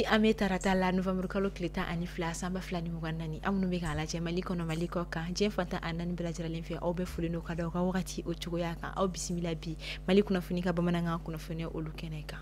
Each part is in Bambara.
Bi an bɛ tarata la, novembre kalo tile 12, san 2024. Aw minnu bɛ k'a lajɛ Mali kɔnɔ, Mali kɔ kan, diɲɛ fan 14 bɛɛ lajɛlen fɛ, aw bɛ foli n'o ka da aw ka wagati o cogoya kan. Aw bisimila bi Mali kunnafoni ka bamanankan kunnafoniya olu kɛnɛ kan.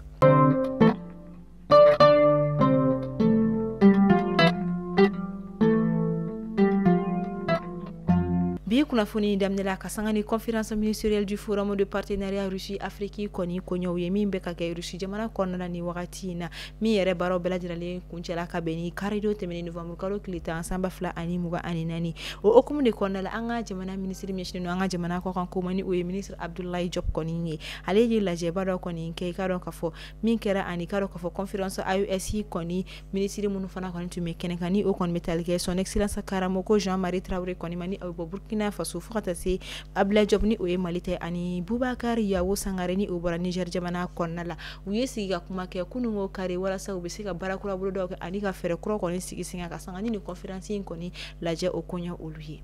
Bi kunnafoni daminɛla ka sanga ni conférence ministérielle du forum de partenariat Russie Afrique kɔni koɲɛw ye, min bɛ ka kɛ Russie jamana kɔnɔna na ni wagati in na, min yɛrɛ baaraw bɛɛ lajɛlen kuncɛla ka bɛn ni karidon tɛmɛnen, novembre kalo tile 10, san 2024. O hukumu de kɔnɔna la, an ka jamana minisiri ɲɛsinnen don an ka jamana kɔkan ko ma, ni o ye ministre Abdoulaye Diop kɔni ye, ale ye lajɛba dɔ kɔni kɛ. I ka dɔn k'a fɔ min kɛra, ani ka dɔn k'a fɔ conférence AES kɔni minisiri minnu fana kɔni tun bɛ kɛnɛ kan, ni o kɔni bɛ tali kɛ son excellence Karamɔgɔ Jean Marie Traoré kɔni ma, ni a bɛ bɔ Burkina Faso, fo ka taa se Abdoulaye Diop, ni o ye Mali tɛ, ani Boubacar Yawo Sangare, ni o bɔra Niger jamana kɔnɔna la. U ye sigi ka kuma kɛ kununko kari walasa u bɛ se ka baara kura bolodaw kɛ ani ka fɛɛrɛ kura kɔni sigi sen kan ka sanga ni nin conférence in kɔni lajɛ o koɲɛ olu ye.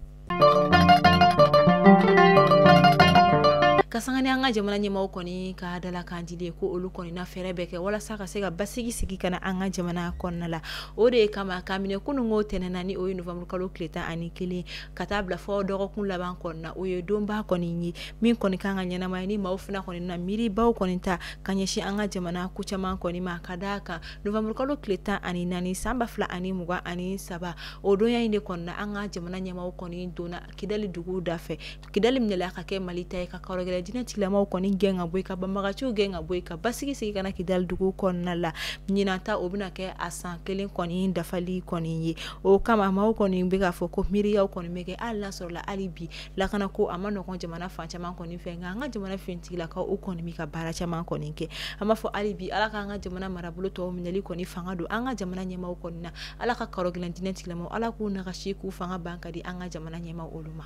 Ka sanga ni an ka jamana ɲɛmaaw kɔni ka dalakan dili ye ko olu kɔni na fɛɛrɛ bɛɛ kɛ walasa ka se ka basigi sigi ka na an ka jamana kɔnɔna la, o de kama k'a minɛ kununko tɛnɛn na, ni o ye novembre kalo tile 11, ka taa bila fɔ dɔgɔkun laban kɔnɔna, o ye donba kɔni ye min kɔni kan ka ɲɛnamaya, ni maaw fana kɔni na miiribaw kɔni ta ka ɲɛsin an ka jamana ko caman kɔni ma. Ka d'a kan novembre kalo tile 14, san 2023, o donya in de kɔnɔna, an ka jamana ɲɛmaaw kɔni donna Kidali dugu da fɛ. Kidali minɛla ka kɛ Mali ta ye, ka kɔrɔgɛlɛ diinɛ tigilamaw kɔni gɛn ka bɔ yen, ka banbagaciw gɛn ka bɔ yen, ka basigi sigi ka na Kidali dugu kɔnɔna la. Ɲinan ta, o bɛna kɛ a san kelen kɔni dafali kɔni ye. O kama maaw kɔni bɛ k'a fɔ ko miiriyaw kɔni bɛ kɛ, hali n'a sɔrɔla hali bi lakana ko a ma nɔgɔn jamana fan caman kɔni fɛ, nka an ka jamana finitigilakaw o kɔni bɛ ka baara caman kɔni kɛ. An b'a fɔ hali bi, Ala k'an ka jamana marabolo tɔw minɛli kɔni fanga don an ka jamana ɲɛmaaw kɔni na. Ala ka karɔgɛlɛn diinɛ tigilamaw, Ala k'u nagasi k'u fanga ban ka di an ka jamana ɲɛmaaw olu ma.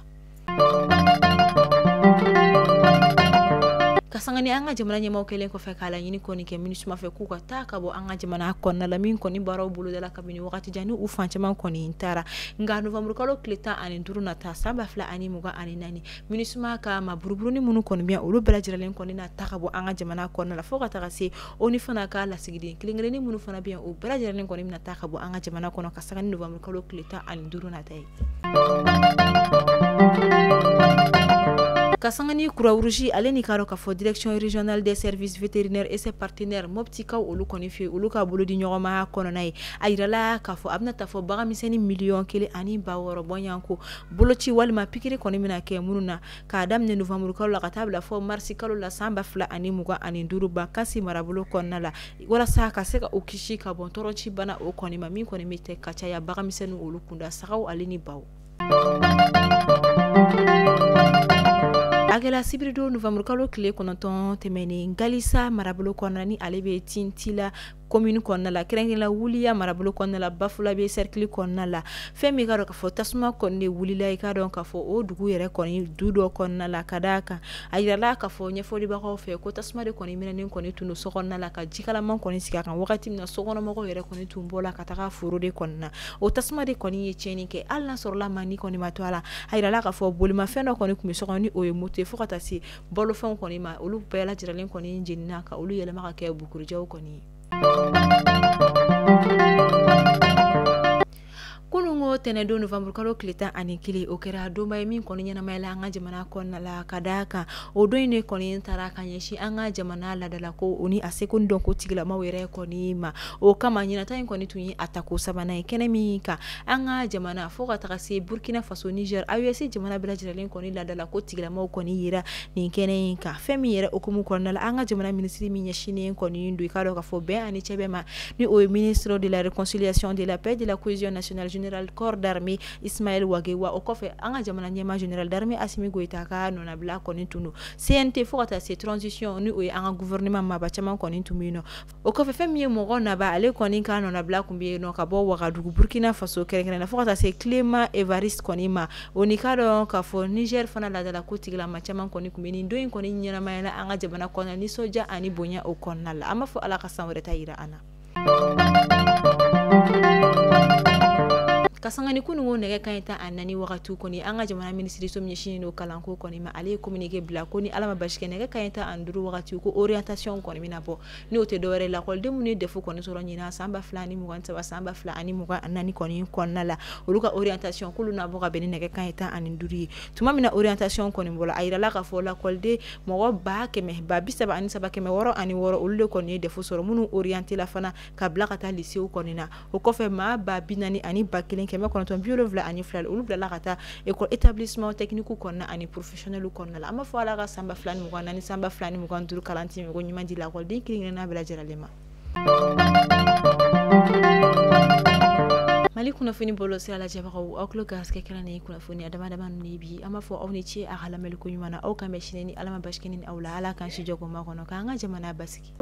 Ka sanga ni an ka jamana ɲɛmaaw kɛlen kɔfɛ k'a laɲini kɔni kɛ MINUSMA fɛ k'u ka taa ka bɔ an ka jamana kɔnɔna la, min kɔni baaraw bolodala kabini wagati jan, ni u fan caman kɔni taara, nka novembre kalo tile 15 nata, san 2024, MINUSMA ka ma buruburuni minnu kɔni bɛ, olu bɛɛ lajɛlen kɔni na taa ka bɔ an ka jamana kɔnɔna la, fo ka taga se ONU fana ka lasigiden kelen kelenni minnu fana bɛ yen, o bɛɛ lajɛlen kɔni bɛna taa ka bɔ an ka jamana kɔnɔ ka sanga ni novembre kalo tile 15 nata ye. Ka sanga ni Croix-Rouge ale ni k'a dɔn k'a fɔ direction régionale des services vétérinaires et ses partenaires, Moptikaw olu kɔni fɛ, olu ka bolo di ɲɔgɔnma kɔnɔna ye, a yirala k'a fɔ a bɛna taa fɔ bagan misɛnnin 1,6 miliyɔn bɔɲɔgɔnko boloci walima pikiri kɔni bɛna kɛ minnu na k'a daminɛ novembre kalo la ka taa bila fɔ marisi kalo la, san 2025, Bankasi marabolo kɔnɔna la, walasa ka se ka o kisi ka bɔ tɔɔrɔci bana o kɔni ma, min kɔni bɛ tɛ ka caya bagan misɛnnin olu kunda, sagaw ale ni baw. A kɛla sibiridon novembre kalo tile 9 tɛmɛnen, Galisa marabolo kɔnɔna, ni ale bɛ Tintila commune kɔnɔna la, kɛrɛnkɛrɛnnenya Wuliya marabolo kɔnɔna la, Bafulabe cercle kɔnɔna la, fɛn min ka dɔn k'a fɔ tasuma kɔni de wulila, i ka dɔn k'a fɔ o dugu yɛrɛ kɔni du dɔ kɔnɔna la. Ka d'a kan a yirala k'a fɔ ɲɛfɔlibagaw fɛ ko tasuma de kɔni minɛnen kɔni tun don so kɔnɔna la, ka jikalaman kɔni sigi a kan wagati min na sokɔnɔmɔgɔw yɛrɛ kɔni tun bɔla ka taga foro de kɔnɔna na, o tasuma de kɔni ye tiɲɛni kɛ. Hali n'a sɔrɔla maa ni kɔni ma to a la, a yirala k'a fɔ bolimafɛn dɔ kɔni tun bɛ so kɔnɔ, ni o ye moto ye, fo ka taa se balofɛnw kɔni ma, olu bɛɛ lajɛlen kɔni jenina ka olu yɛlɛma ka kɛ bugurijɛw kɔni ye. Kununko tɛnɛndon, novembre kalo tile 11, o kɛra donba ye min kɔni ɲɛnamayala an ka jamana kɔnɔna la. Ka d'a kan o don in de kɔni taara ka ɲɛsin an ka jamana laadalako o ni a seko ni dɔnko tigilamaw yɛrɛ kɔni ma. O kama ɲinata in kɔni tun ye a tako sabanan ye, kɛnɛ min kan an ka jamana fo ka taga se Burkina Faso, Niger, AES jamana bɛɛ lajɛlen kɔni laadalako tigilamaw kɔni yera nin kɛnɛ in kan. Fɛn min yɛrɛ hukumu kɔnɔna la, an ka jamana minisiri min ɲɛsinnen kɔni don, i k'a dɔn k'a fɔ bɛn ani cɛbɛ ma, ni o ye ministre de la réconciliation, de la paix, de la cohésion nationale, général corps d'armée Ismaël Wagué. Wa o kɔfɛ, an ka jamana ɲɛmaa général d'armée Assimi Goïta ka nɔnabila kɔni tun don. CNT fo ka taa se transition, ni o ye an ka gouvernement maaba caman kɔni tun bɛ yen nɔ. O kɔfɛ, fɛn min ye mɔgɔ naba, ale kɔni ka nɔnabila tun bɛ yen nɔ ka bɔ Wagadugu, Burkina Faso kɛrɛnkɛrɛn na, fo ka taa se Clément Evariste kɔni ma, o ni k'a dɔn k'a fɔ Niger fana laadala ko tigilama caman kɔni tun bɛ nin don in kɔni ɲɛnamayala an ka jamana kɔnɔ, nisɔndiya ani bonya o kɔnɔna la. An b'a fɔ Ala ka san wɛrɛ ta yira an na. Ka sanga ni kununko nɛgɛ kanɲɛ 14 wagati kɔni, an ka jamana minisiriso min ɲɛsinnen don kalanko kɔni ma, ale ye communiqué bila ko ni Ala ma basi kɛ, nɛgɛ kanɲɛ 15 wagati ko orientation kɔni bɛna bɔ. N'o tɛ dɔwɛrɛ, lakɔliden minnu ye DEF kɔni sɔrɔ ɲinan san 2023 san 2024 kɔni kɔnɔna la, olu ka orientation k'olu na bɔ ka bɛn ni nɛgɛ kanɲɛ 15 ye. Tuma min na orientation kɔni bɔra, a yirala k'a fɔ lakɔliden mɔgɔ 133 606, olu de kɔni ye DEF sɔrɔ, minnu orienté la fana ka bila ka taa lycée kɔni na. O kɔfɛ, maa 40 001 972, olu bilala ka taa école établissement technique kɔnɔna ani professionnel kɔnɔna la. An b'a fɔ Ala ka san 2024 san 2025 kalan tɛmɛ ko ɲuman di lakɔliden kelen kelenna bɛɛ lajɛlen ma. Mali kunnafoni bɔlɔ sira lajɛbagaw, aw tulo garisɛgɛ kɛra nin kunnafoni dama dama ninnu ye bi. An b'a fɔ aw ni ce a ka lamɛnni ko ɲuman na. Aw kan bɛn sini ni Ala ma basi kɛ ni aw la. Ala k'an si jɔ ko ma kɔnɔ, k'an ka jamana basigi.